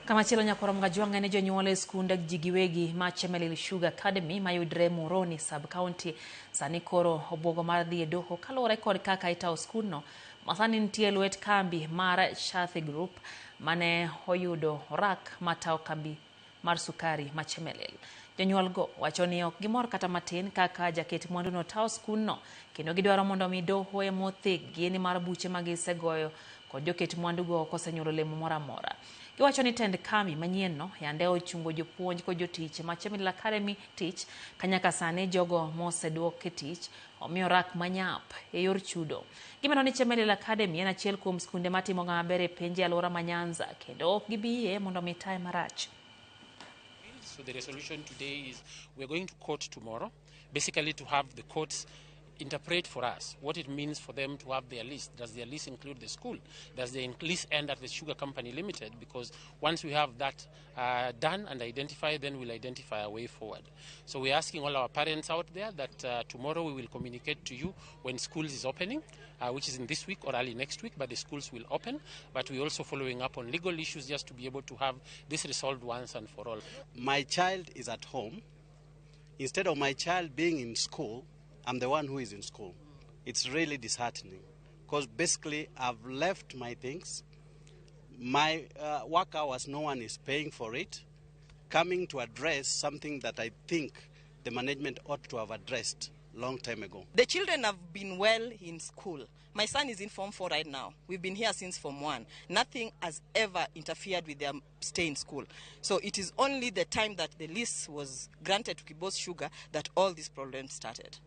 Kamachielo nyakwar Mgajwang' en jonyuol e skunde ji giwegi ma Chemelil Sugar Academy mayudre Muhoroni sub-county sani koro obwogo mar dhi e doho kaluwore kod kaka itawo skundno ma sani nitie e lwet kambi mar Chathi Group mane oyudo orak matawo kambi mar sukari ma Chemelil. Jonyuol go wacho ni ok gimor kata matin kaka jaket mwanduno tawo skundno kendo gidwaro mondo mi doho ema othiggi nimar buche ma gisegoyo kod joket mwandugo ok osenyuolo olemo moro amora. Giwacho ni tend kambi manyienno yande ochungo jopuonj kod jotich ma Chemelil Academy tich ka nyaka sani jogo moseduok e tich omi orak manyap e yor chudo. Gimedo ni Chemelil Academy en achiel kuom skunde matimo maber e penj e alwora ma Nyanza kendo ok gibi yie mondo mi taye marach. So the resolution today is we're going to court tomorrow, basically to have the courts interpret for us what it means for them to have their list. Does their list include the school? Does the list end at the Sugar Company Limited? Because once we have that done and identified, then we'll identify a way forward. So we're asking all our parents out there that tomorrow we will communicate to you when schools is opening, which is in this week or early next week, but the schools will open. But we're also following up on legal issues just to be able to have this resolved once and for all. My child is at home. Instead of my child being in school, I'm the one who is in school. It's really disheartening because basically I've left my things. My work hours, no one is paying for it. Coming to address something that I think the management ought to have addressed long time ago. The children have been well in school. My son is in Form 4 right now. We've been here since Form 1. Nothing has ever interfered with their stay in school. So it is only the time that the lease was granted to Kibos Sugar that all these problems started.